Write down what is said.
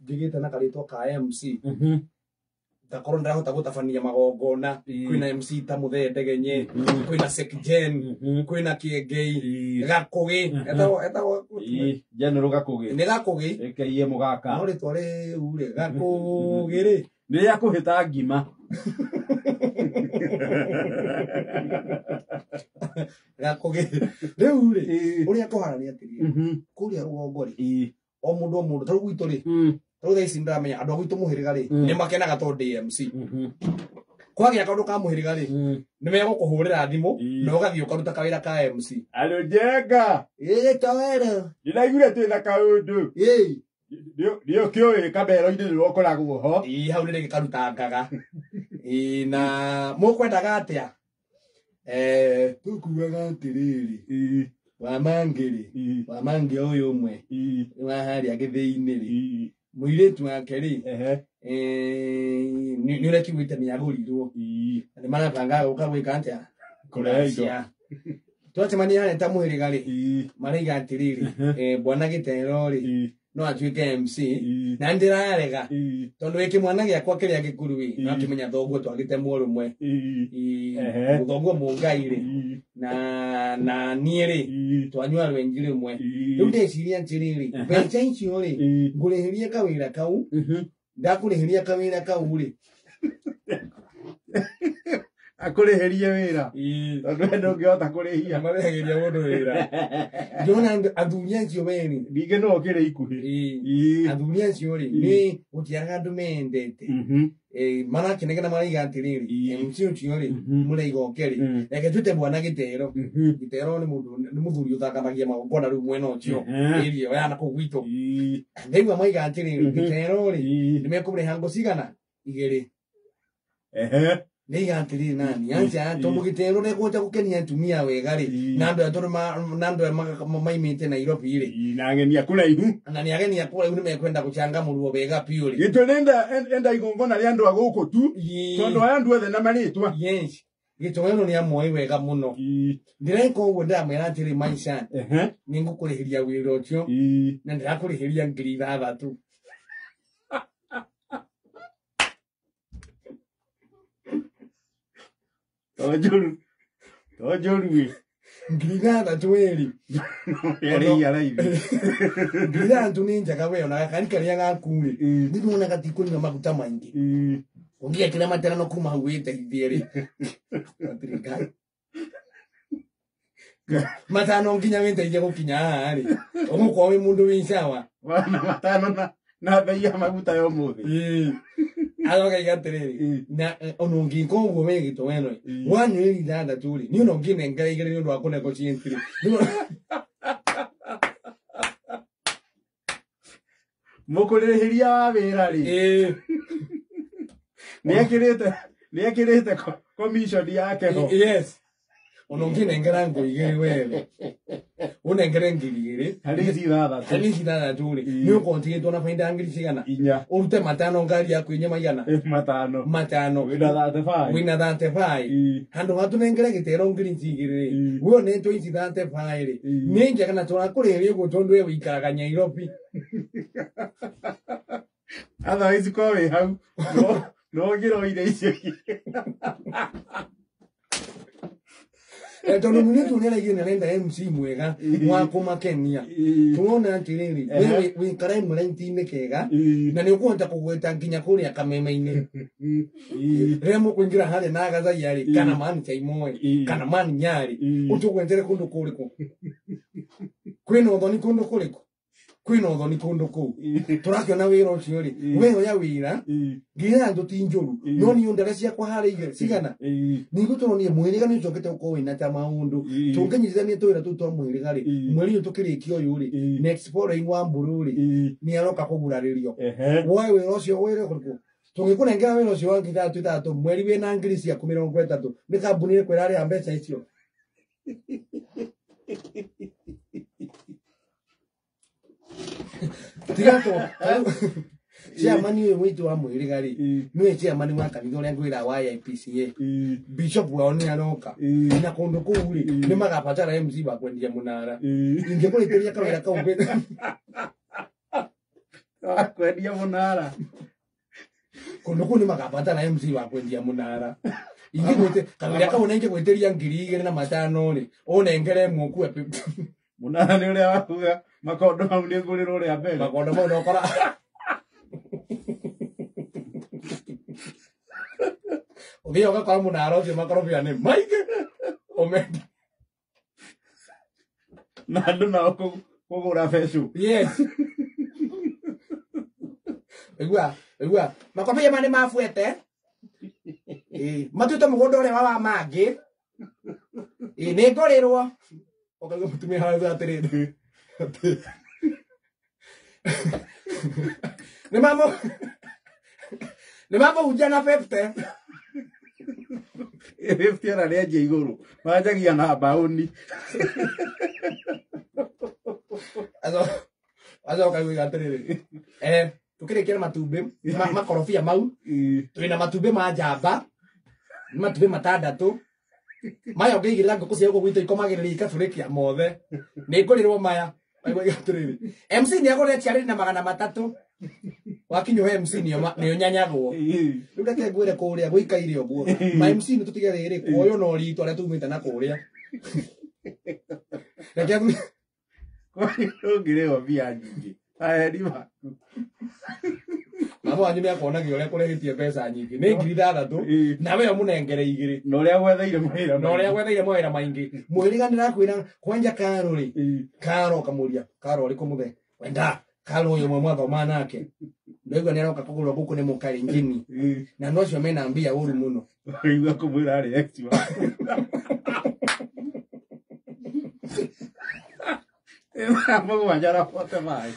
Njigĩte na karĩtwa ka MC, ngakorwo ndĩrahota gũtabania magongona. Kwĩna MC ta Mũthee Ndegenye, kwĩna Sekjen, kwĩna Kĩengei Gakũgĩ, etagwo General Gakũgĩ. Nĩ Gakũgĩ. Ĩkeiye mũgaka. No rĩtwa rĩu rĩ, Gakũgĩ rĩ, nĩ rĩa kũhĩta ngima. Gakũgĩ rĩu rĩ, ũrĩa kũhana nĩ atĩrĩrĩ, kũrĩa rũgongo rĩ, o mũndũ o mũndũ, tarĩu gwitũ rĩ, tarĩu thaa ici ndĩramenya andũ a gwitũ mũhĩrĩga rĩ, nĩ makenaga tondũ ndĩ MC. Kwagĩa kaũndũ ka mũhĩrĩga rĩ, nĩ megũkũhũrĩra thimũ na ũgathiĩ ũkaruta kawĩra ka MC. Andũ njenga. Ĩĩ, towero. Ndĩraiguire twĩna kaũndũ. Ĩĩ. Nĩ ũkĩũĩ kamero-inĩ nĩwe ũkoragwo ho. Ĩĩ, hau nĩ rĩgĩkarutangaga. Ĩĩ, na mũkwendaga atĩa? Tũkuaga atĩrĩrĩ, Wamangĩ rĩ, Wamangĩ ũyũ ũmwe wa harĩa gĩthĩi-inĩ rĩ, mũirĩtu wake rĩ, nĩ ũrĩa kiugĩte nĩ agũrirwo na nĩ marabangaga gũka gwĩka atĩa? Kũrehe indo. Kũracia. Twacemania harĩa ta mũhĩrĩga rĩ, maraiga atĩrĩrĩ, bwana Gĩtero rĩ, no atuĩke MC, na ndĩrarega tondũ wĩ kĩmwana gĩakwa kĩrĩa gĩkuru ĩ, no akĩmenya thoguo twagĩte mũrũmwe, thoguo mũngai rĩ, na niĩ rĩ, twanyua rwenji rĩmwe. Rĩu ndeciria atĩrĩrĩ, mbeca icio rĩ, ngũrĩhĩrie kawĩra kau, ndakũrĩhĩria kawĩra kau rĩ, akũrĩhĩrie wĩra tondũ we ndũngĩhota kũrĩhia. Marĩhagĩria mũndũ wĩra. Ndĩrona athuri acio werĩ, ningĩ no ũkĩrĩ ikuhĩ. Athuri acio rĩ, nĩ gũtiaraga andũ mendete, marakenegera, maraiga atĩrĩrĩ, MC ũcio rĩ, mũraiga oke rĩ, reke twĩte bwana Gĩtero. Gĩtero nĩ mũndũ, nĩ mũthuri ũthakanagia magongona rĩu mwena ũcio, area ĩyo ya nakũu gwitũ. Ndaigua maiga atĩrĩrĩ, Gĩtero rĩ, nĩ mekũmũrĩha ngo cigana igĩrĩ. Ndaiga atĩrĩrĩ, nani aca, tondũ Gĩtero ndekũhota gũkenia atumia wega rĩ, na andũ aya tondũ na andũ aya maimĩte Nairobi rĩ, na ageni a kũraihu, na nĩ ageni a kũraihu, nĩ mekwenda gũcangamũrwo wega biũ rĩ. Gĩtũ nenda enda igongona rĩa andũ a gũkũ tu, tondũ aya andũ othe na marĩtwa. Yes, Gĩtowero nĩ amoĩ wega mũno. Ndĩreka ũguo, ndĩramwĩra atĩrĩ, maica nĩ ngũkũrĩhĩria wĩra ũcio na ndĩrakũrĩhĩria 6,000. To njũru, to njũru ĩ. 6,000 ĩrĩ. Yarĩia raithi. 6,000 nĩ njega we, ona gakari karĩa gaku rĩ, nĩ ndĩrona gatikũnyua maguta maingĩ. Ũngĩgekĩra materano kuma hau wĩteithie rĩ, Hatirĩ Ngai. Matano nginya wĩteithie gũkinya haha rĩ, ũgũkorwo wĩ mũndũ wĩ sawa. Wana matano na bei ya maguta ya ũmũthĩ. Aroga atĩrĩrĩ, na ona ũngĩka ũguo we Gĩtowero, wanyua 6 rĩ, niĩ ona ũngĩnengera 2 nĩ ũndũ wa kũnegotiate rĩ. Mũkũrĩhĩria wa wĩra rĩ, nĩ ekĩrĩte commission yake ho. Yes, ona ũngĩnengera ngo 2 we, ũnengere 2,000 harĩ ici 6. Harĩ ici 6 rĩ, nĩ ũkorwo ũtigĩtwo na bainda ya ngiri cigana? 4. Ũrute matano ngari yaku inye maigana? Matano. Matano. Wĩna 35. Wĩna 35. Handũ ha tũnengere Gĩtero ngiri ici 2 rĩ, we onetwo ici 35 rĩ, nĩ njega na tũrakũrĩhĩria ũguo tondũ we wĩikaraga Nyairobi. Otherwise ko wĩ hau no ũngĩroire icio. Tondũ mũirĩtu ũrĩa araigire nĩ arenda MC mwega wa kũmakenia, tuona atĩrĩrĩ, we wĩ karaimũrainti-inĩ kega na nĩ ũkũhota kũgweta nginya kũrĩa kameme-inĩ rĩrĩa mũkũingĩra harĩa na Gathaiya rĩ, kana mani Chaimoe, kana mani Nyarĩ, ũtũgwetere kũndũ kũrĩkũ kwĩna ũthoni, kũndũ kũrĩkũ kwĩna ũthoni, kũndũ kũu tũrakĩona wĩra ũcio rĩ, we oya wĩra 6,000 ti njũru, no niĩ ndare ciakwa harĩa igĩrĩ cigana ningĩ tũronire mũhĩrĩga nĩ ũcokete gũkorwo wĩna ta maũndũ tũngĩnyitithania tũwĩra tũu twa mũhĩrĩga rĩ, mweri ũyũ tũkĩrĩkia ũyũ rĩ, next following wa mbũrũ rĩ, nĩ aroka kũgurarĩrio. Woe wĩra ũcio wĩra kũrĩkũ tũngĩkũnengera wĩra ũcio wa 6,000 6 mweri wĩna ngiri ciaku 30, nĩ kambuni ĩrĩkũ ĩrarĩha mbeca icio? Tiga to chairman ũyũ witũ wa mũhĩrĩga rĩ, nĩwe chairman wa kanitha ũrĩa ngwĩra wa IPCA, bishop wao nĩ aroka na kũndũ kũu rĩ, nĩ magabatara MC wa kwendia mũnara. Ingĩkũrĩkĩria kawĩra kau. Wa kwendia munara. Kundu kuu ni magabatara MC wa kwendia munara. Ingigwite kawira kau nenge gwitiria 2500 ri unengere mukue munara ni uria wakuga makondo mau ni ngurirwo ria mbere makondo mau nokora uthie ugakora munara ucio makorobia ni maingi umenda na andu nao kugura becu. Yes. Igua igua makorobia ma ni mabuete matuite mugunda uria wa mangi ni ngorirwo ukaigua mutumia hau atiriri ni mamuhunjia na 50 50 ara rĩanjia igũrũ manjagia na mbaũni. Acoka ugaga atiriri tukirikia na matumbĩ makorobia mau twina matumbĩ ma njamba ni matumbĩ matandatũ maya ũngĩigĩrĩra ngũkũ cia gũkũ gwitũ ikomagĩrĩria ikatũrĩkia mothe nĩ ngũrĩrwo maya. MC nĩ agũrĩre ciarĩri na 300 wakinywo he MC nĩo nyanyagwo. Rĩu reke ngwĩre kũrĩa gũikaire ũguo ma MC nĩ tũtige rĩrĩ kuoywo na ũritũ arĩa tumĩte na kũrĩa reke ũngĩrĩhwo mbia nyingĩ aheri maku mama wanyu nĩakonagia ũrĩa kũrehĩtie mbeca nyingĩ nĩ 6,000 na we ũmũnengere 2 na ũrĩa gwetheire mawĩra na ũrĩa gwetheire mawĩra maingĩ mũhĩrĩga nĩrakwĩra kwanja karo rĩ karo ũkamũria karo ũrĩkũ mũthee wenda karo ũyũ ũmwe mwathoma nake ndaigua nĩaroka kũgũrwo gũkũ nĩ mũkarenjini na andũ acio mena mbia ũru mũno ũkaigua kũmwĩra arĩ ex waku. Mũgwanja na 45.